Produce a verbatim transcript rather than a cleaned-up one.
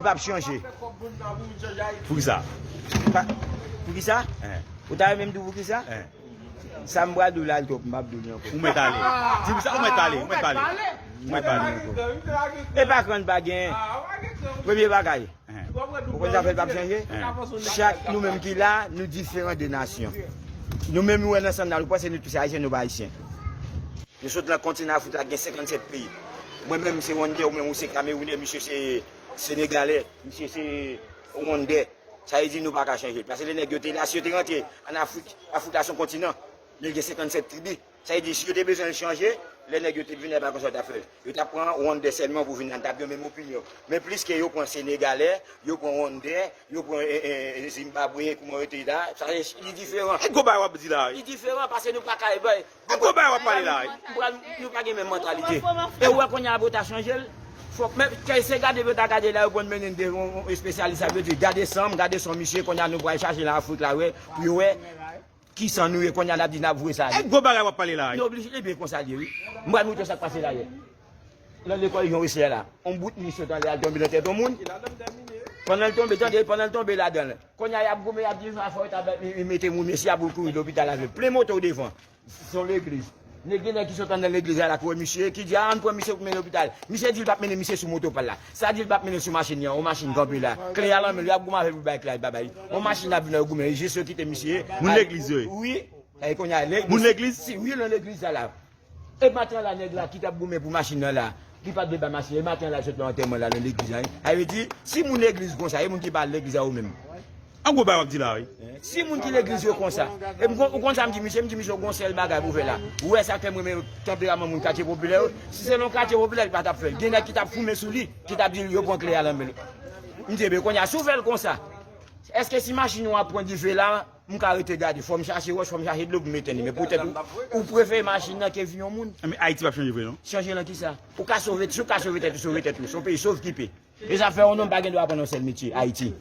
L ap chanje. Poukisa? Pa- Poukisa? Ou ta renmen m di w poukisa? Sa m pral di w la, l twòp, m p ap di w li ankò. Ou mèt ale. Di m sa, ou mèt ale, ou mèt ale. Ou mèt ale. E pa kran pa gen. Premye bagay. Ou konn sa fè l p ap chanje? Chak nou menm ki la, nou diferan de nasyon. Nou menm, nou wè nan san n la, nou panse nou tout se Ayisyen, nou pa Ayisyen. Nou sot nan kontinan Afrik la, gen senkannsèt peyi. Mwen menm, se Rwandè, ou menm, ou se Kamerounè, misye se Senegalè, misye se Rwandè. Sa vle di nou pa ka chanje l. Paske lè nèg yo te la, si yo te rantre ann Afrik, Afrik la se yon kontinan, men l gen senkannsèt tribi. Sa vle di, si yo te bezwen l chanje, lè nèg yo te vin la, e pa konsa yo t ap fè l. Yo t ap pran Rwandè sèlman pou vin la, n t ap gen menm opinyon. Men plis ke yo pran Senegalè, yo pran Rwandè, yo pran e, e, e, Zimbabweyen, kouman yo te la, sa, li diferan. E gwo bagay w ap di la, wi. Li diferan paske nou pa ka, e, bay, e gwo bagay w ap pale la, wi. Nou pa, nou pa gen menm mantalite. E ou wè kounye a pou ta chanje l, fòk, men, kè se gade pou ta gade la, yo konn mennen de yon, yon espesyalis, sa vle di, gade san m, gade san misye, kounye a nou pral chache nan Afrik la, wè, pou yo wè ki san nou ye, kounye a n ap di n ap voye sa ale. E gwo bagay w ap pale la, wi. Nou oblije, ebyen, konsa l ye, wi. M pral montre w sa k pase la yè. Nan lekòl Jan Weslè la, yon bout mi sot anlè al tonbe nan tèt yon moun. Pandan l tonbe, tande, pandan l tonbe ladan l. Kounye a, y ap goumen, y ap di, "Fò yo ta mete moun, mesye a pou l kouri lopital avè l." Plen moto devan. Se yon legliz. Nèg, gen nèg ki sot anndan legliz la, la, ki wè misye, ki di, "A, ann pran misye pou mennen lopital." Misye di l p ap mennen misye sou moto pa l la. Sa di l p ap mennen sou machin li an, yon machin kanpe la. Kle a nan men l, y ap goumen avè l pou bay kle a, li pa bay. Yon machin ap vin nan yo goumen, jis yo kite misye. Moun legliz yo ye? Wi. E kounye a, le-, moun legliz? Si, wi, nan legliz sa la. E maten an la, nèg la ki t ap goumen pou machin nan la, ki pa t vle bay machin, e maten an la, sot nan antèman la, nan legliz la, wi. Sa vle di, si moun legliz konsa, e moun ki pa al legliz la, yo menm. An gwo bagay w ap di la, wi. Si moun ki legliz yo konsa, e m kon-, ou konn sa m di misye, m di misye, ou gon sèl bagay pou fè la. Ou wè sa k fè m renmen tanperaman moun katye popilè yo? Si se nan katye popilè, li pa t ap fè l. Gen nèg ki t ap foumen sou li, ki t ap di l yo pran kle a nan men l. M di, "Ebyen, kounye a, si w fè l konsa, èske si machin ou ap pran dife la, m ka rete gade, fò m chache wòch, fò m chache dlo pou m etenn li." Men poutèt ou, ou prefere machin nan ke vi yon moun. Men Ayiti p ap chanje vre, non? Chanje nan kisa? Ou ka sove, si w ka sove tèt ou, sove tèt ou. Se yon peyi sovkipe. E sa fè yon nonm pa gen dwa aprann yon sèl metye, Ayiti.